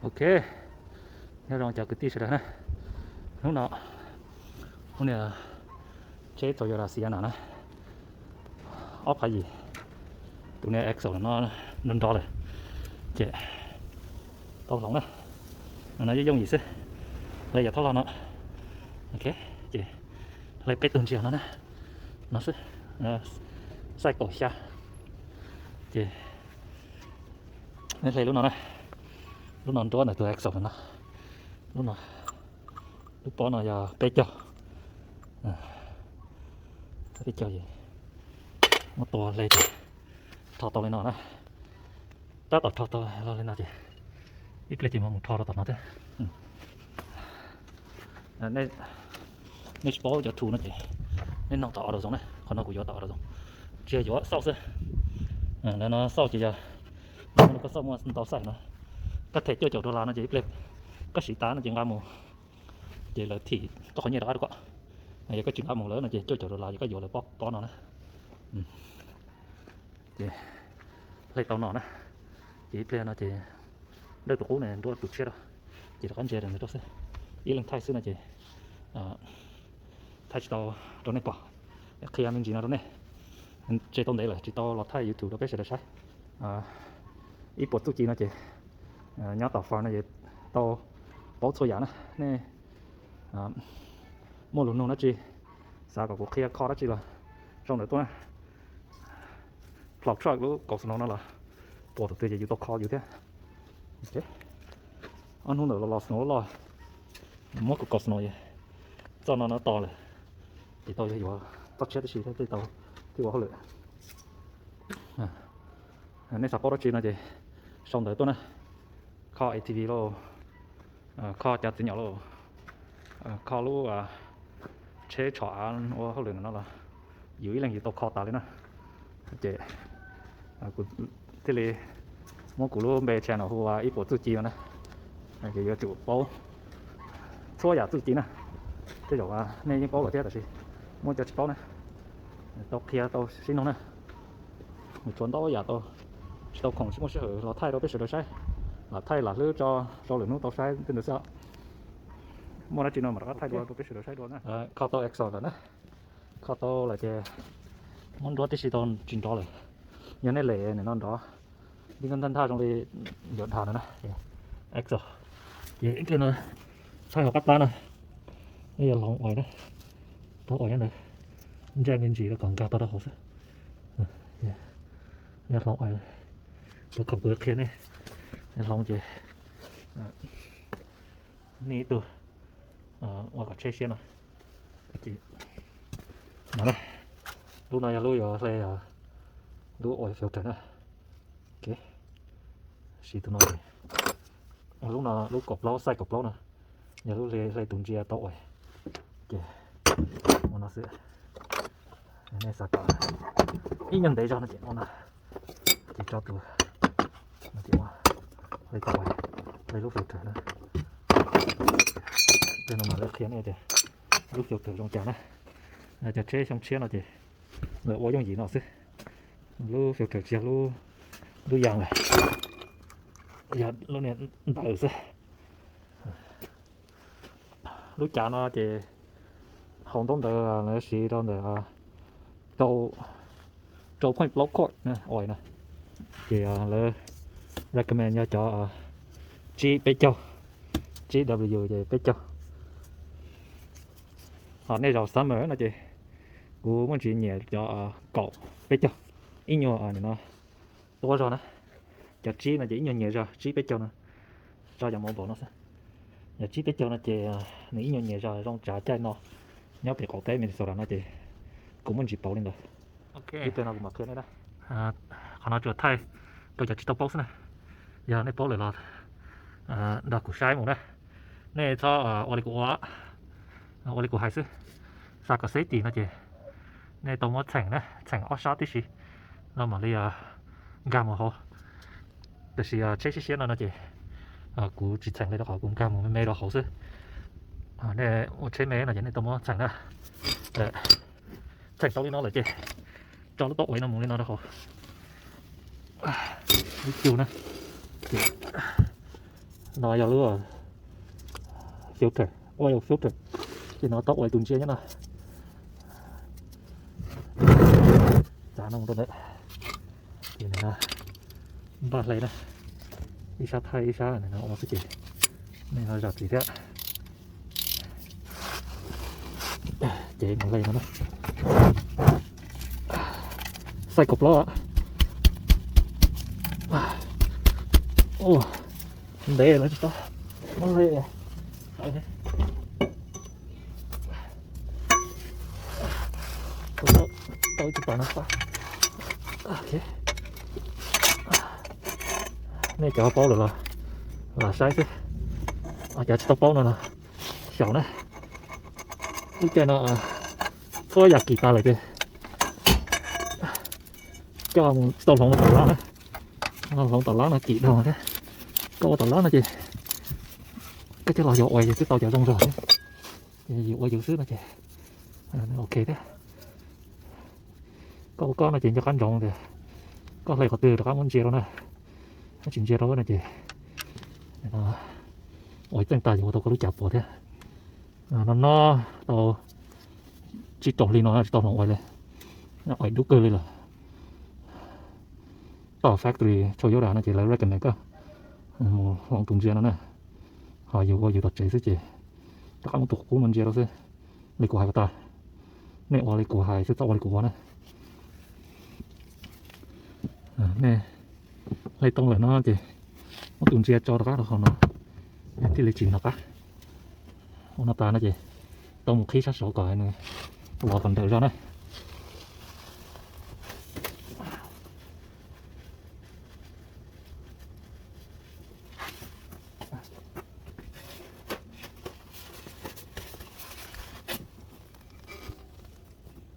Ok, nyob zoo cov kwv tij sawv daws na. Hnub no, hnub no tsheb Toyota Sienna na, ob phav yim, tus niag axle no nrov nrov lawm, ces tau hloov na. No yooj yooj yim xwb, hle yam thob los no. Ok, ces hle peb tug ntsia no na, no xwb, xaij kaum xya. Ces neb hle lub no na, lub no nruab ntawm tus axle no, lub no, lub pob no yog peb caug, peb caug, muab tua hle ces rho tau li no na. Tab tom rho tau li no ces ib pliag ces mam mus rho rau tom no thiab. Nej tsis paub cov tools no ces nej noog tom AutoZone na, qhov no kuv yuav tom AutoZone, tsis yog yuav, xauj xwb. Lawv no xauj ces yog, koj xauj muaj ntau size no, koj them cuaj caum dollar no ces ib pliag koj siv tas no ces nqa mus, ces lawv thim koj qhov nyiaj rov qab rau koj. Yog koj tsis nqa mus lawv no ces cuaj caum dollar ces koj yuav lawv pob, pob no na. Ces hle tau no na, ces ib pliag no ces dawj tus qub ne nruab tus tshiab rau, ces rov qab ntsia rau xwb. Ib leeg thaij xwb no ces thaij tsis tau rau nej pom, qhia me ntsis no rau nej. Tseg tau ntev lawm tsis tau los thaij YouTube rau peb sawv daws saib. Ib puas txuj ci no ces nyob tom farm no ces tau paub txhua yam na. Nej muaj lus nug dab tsi, xav kom kuv qhia kho dab tsi los sau ntawv tuaj na. Plow truck lub kaus snow no los puas tus twg ces yus tau kho yus thiab. Ob hnub ntawm los los snow loj, muab kuv kaus snow, txoj no no tos lawm, ces tau yog yuav txoj tshiab tib si thiaj tau thiaj ua hauj lwm. Nej xav paub dab tsi no ces sau ntawv tuaj na. Kho A T V lauj, kho cov txiv nyom lauj, kho lub tsheb tshom av ua hauj lwm no los yus ib leeg yus tau kho tas li na. Ces kuv thiaj li muab kuv lub npe channel hu ua ib puas txuj ci no na. Ces yuav tsum paub txhua yam txuj ci na. Tej zaum nej yeej paub lawm thiab tab sis muaj cov tsis paub na, tau qhia tau sib nug na. Nws tshuav ntau yam tau, tsis tau khoom tsis muaj sij hawm los thaij rau peb sawv daws saib, lam thaij lam hlwb tso rau lwm hnub tau saib tej ntawd xwb. Muaj dab tsi no mam rov qab thaij dua rau peb sawv daws saib dua na. Kho tau axle lawm na, kho tau lawm ces muab nruab tib si tau tsis nrov lawm. Yog nej lem nim no nrov, li no nthaj nthaj zoo li yuav dhas no na. Axle ces ib pliag no thaij hauv qab plab no, nej yuav hloov uas na, tau uas nyob ntawd, ntsaj me ntsis rau kom nkag tau rau hauv xwb. Yog hloov uas, tus khoom kuv qhia nej, hloov ces nej ib tug ua kom tsheb siab no. Lub no yog lub yuav hle lub oil filter na. Siv tus no, lub no lub kaum plaub, size kaum plaub no yog lub hle tus ntsia tau uas. Ces ua no xwb. Nej xav kom ib nyuag ntev zog no ces ua no, ces tso tus no ces ua, hle tau uas, hle lub filter na. Tej no mam li qhia nej tias lub filter zoo cas na. Cov tsheb xyoo tshiab no ces lawv ua yooj yim no xwb. Lub filter tsis yog lub, lub yas lawm, yog lub niag ntawd xwb. Lub cav no ces hauv ntaub ntawv lawv siv rau ntawm rau point plaub quart oil na. Ces lawv recommend yog cov tsib peb caug, tsib W ces peb caug. Ho nej zaum summer no ces kuv muaj ntsis nyiam cov kaum peb caug, ib nyuag no tuab zog na. Cov tsib no ces ib nyuag nyias zog, tsib peb caug no, tso yog marble no xwb. Yog tsib peb caug no ces nws ib nyuag nyias zog zoo tsav caij no nyob pem qaum teb Minnesota no ces kuv muaj ntsis pauv li ntawd. Ib pliag no kuv mam qhia nej na. Qhov no tsuas thaij rau cov tsis tau paub xwb na. Yog nej paub lawm los nrog kuv saib mus na. Nej txhob ua li kuv ua, ua li kuv hais xwb. Xav kom safety no ces nej tau muab txheem na, txheem ob sab tib si no mam li nkag mus hauv. Tab sis tsheb siab siab no no ces kuv tsis txheem li rau qhov kuv nkag mus me me rau hauv xwb. Nej ua tsheb me no ces nej tau muab txheem na. Txheem tau li no lawm ces tso lub taub uas no mus li no rau hauv. Lub cug na, ces No yog lub filter, oil filter, ces no tau ua tus ntsia nyob no. Txav no mus rau ntawd, ces npaj hle na, ib sab thaij ib sab no ua xwb ces nej ho zam txim thiab. Ces mus hle no, xaij kaum plaub. Ntev lawm tsis tau muab hle. Tau ib tug pas no pab. Nej cov paub lawm los lam saib xwb, cov tsis tau paub no los xyaum na. Lub caij no txhua yam kim tas lawm ces coj mus tsis tau hloov tom lab na. Hloov tom lab no kim dhau thiab. Koj ua tom lab no ces koj coj los yuav ua yus xwb tau cov zoo zog thiab. Ces yus ua yus xwb no ces ok thiab. Koj ua koj no ces nco qab ntsoov tias koj hle qhov twg rov qab muab ntsia rau na. Tsis ntsia rau no ces ua txeej tas yuav ua tau koj lub cav puas thiab. No no tau tsib rau hli no tsis tau hloov ua li, ua dub kawg li lawm. Toj factory tshua yob das no ces lawv recommend koj mus hloov tus ntsia no na. Ho yus ua yus tom tsev xwb ces rov qab muab tus qub no ntsia rau xwb. Li kuv hais ko tas, nej ua li kuv hais xwb txhob ua li kuv ua na. Nej hle tau lawm no ces muab tus ntsia tso rov qab rau hauv no, thiaj li tsis hnov qab. Ua no tas no ces tau mus qhib sab saud kom nws los kom nrawm zog na.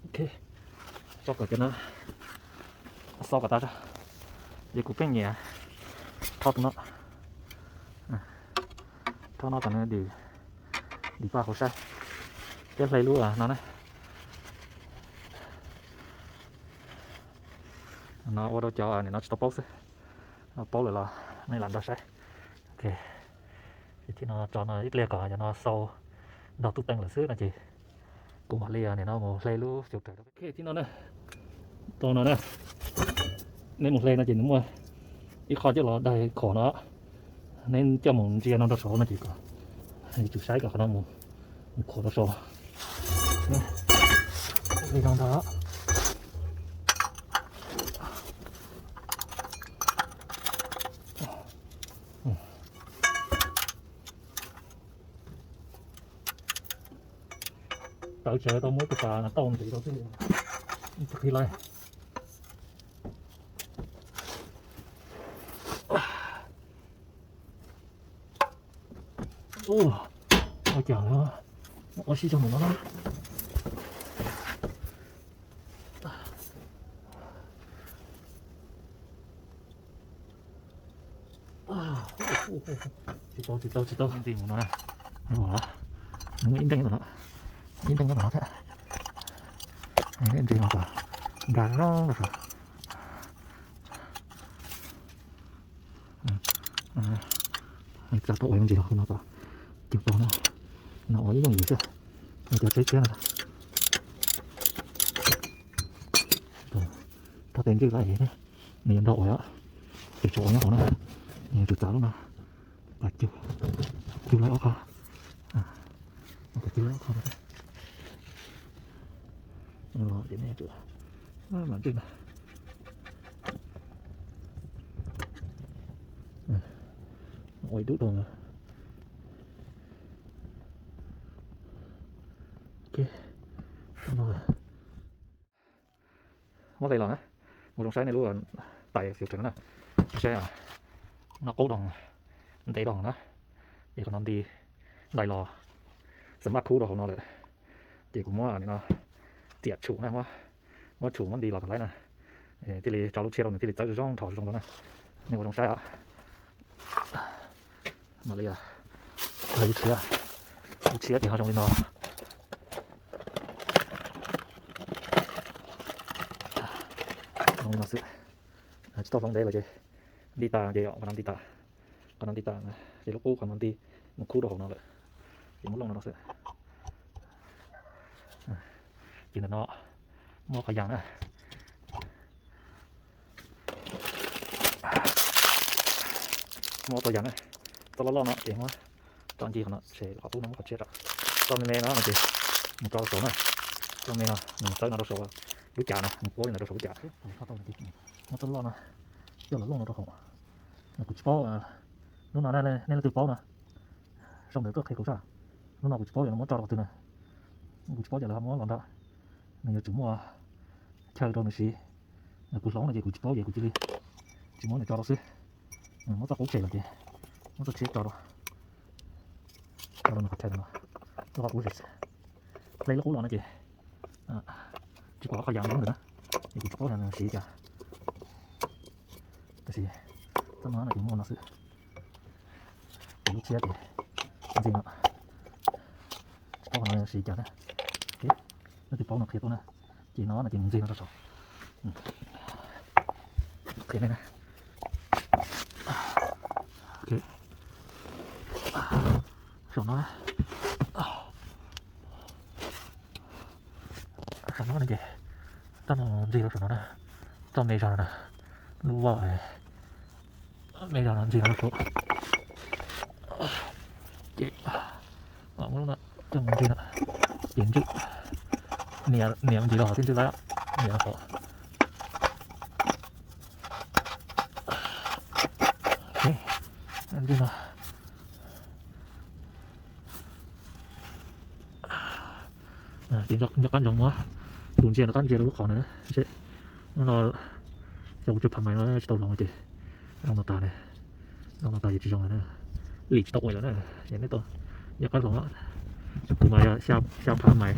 Ok, tso kom cov no xo kom tas. Ces kuv pheej nyiam thob tus no, thob no kom nws dim, dim paj hauv saib, thiab hle lub no na. No ua rau cov nim no tsis tau paub xwb, paub lawm los nej lam nrog saib. Ok, ces thib no tso no ib pliag kom cov no xau nrog tub teej lawm xwb no ces kuv mam li nim no mus hle lub filter. Ok, thib no na, tau no na, neb mus hle no ces nws muaj ib qho coj los daig khuam no, neb coj mus ntsia no rau saud no ces kom, yuav tsum saib kom qhov no mus khuam rau saud. Li no ntag. Tawv tsawv tau muab ib tug pas tauj ntiv rau xwb, tsis qhib laij. Ua cas ua sib zog mus no na. Tsis tau, tsis tau, tsis tau nti mus no na. Nws ib nteej no, ib nteej no thiab. Nti no kom nkag zoo los. Txav tau ua ntsis los no kom cug tau na. No ua ib yooj yim xwb, cov tsheb tshiab no. Thov tes ntswj lawm, nws yuav nrog ua, ces tsuas ua nyob hauv na. Nws yuav tsum txav lub no kom cug, cug lawm ob qho, kom cug lawm ob qho. Ces nej mam ntswj na. Ua ib dub dhau. Ok, muab hle los na, ua zoo saib nej lub tais filter no na, saib no qub dhau, ntev dhau na, ces qhov no nti dai los, xam maj khub rau hauv no lawm, ces kuv muab no txiam tshum na, muab tshum muab nti los kom laib na, thiaj li tso lub tshiab rau nws thiaj li txawb zoo zoo nrho zoo zoo na. Nej ua zoo saib os. Mam li, lub tshiab, lub tshiab ces ho zoo li no. Zoo li no xwb. Tsis tau hloov ntev lawm ces nti tas ces yom, qhov no nti tas, qhov no nti tas, Ces lub qub qhov no nti mus khub rau hauv no lawm. Ces muab looj no rau xwb. Ces ntawm no muab qhov yas na, muab tau yas na, txoj loj loj no ces muab tso ncig qhov no, ces qhov qub no muab qhov tshiab rau. Txoj me me no no ces mus tso rau saud na. Txoj me no nws mus txawb no rau saud, lub cas no mus puab li ntawd rau saud lub cas. Muab txoj loj no coj los looj no rau hauv. Kuv tsis paub, hnub no nej leej twg paub no, sau ntawv tuaj qhia kuv saib. Hnub no kuv tsis paub yog lawv muab tso rau qhov twg na. Kuv tsis paub yog lawv muab los nrog, nws yuav tsum muaj chaw rau nws siv. Kuv hloov no ces kuv tsis paub ces kuv cia li tsis muab nws tso rau xwb. Muab txoj qub tshem lawm ces muab txoj tshiab tso rau, tso rau nws qhov chaw no, txoj qub tshem. Hle lub qub los no ces tsis pom qhov yas nyob ntawm na, ces kuv tsis paub yog nws siv cas. Tab sis txoj no no ces muaj no xwb. Ces lub tshiab ces ntxig no, tsis paub qhov no siv cas na. Leej twg paub no qhia tuaj na. Ces no no ces mus ntxig no rau saud. Qhia nej na. Saum no, saum no no ces txoj no ntxig rau saum no na. Txoj me zog no na, lub voj me zog no ntxig rau saud. Ces muab lub no coj mus ntxig no, ces ntxwj, nias mus ntxig rau hauv thiab ntxwj lawm, nias rau hauv. Ntxwj no. Ces nco qab ntsoov muab tus ntsia no qab ntsia rau lub qhov na. Hnub no xyov kuv tsw phav mais no tsis tau hloov ces zoo no tas, zoo no tas ces tsis zoo lawm na. Lim tsis tau ua lawm na. Ces nej tau nco qab hloov, kuv mas yog xya phav mais,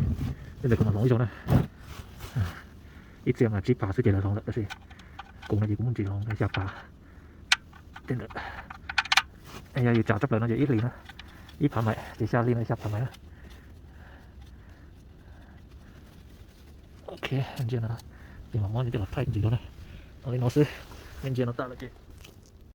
tej ntawd kuv mam hloov ib zaug na. Ib txhia mas tsib phav xwb ces lawv hloov lawm tab sis kuv no ces kuv muaj ntsis hloov xya phav. Tej ntawd yog yus tsam tshaj plaws no ces ib hlis na, ib phav mais ces xya hli no xya phav mais na. Ok, ntsia no ces mam muab coj los thaij ntsis dua na. Li no xwb, nej ntsia no tag lawm ces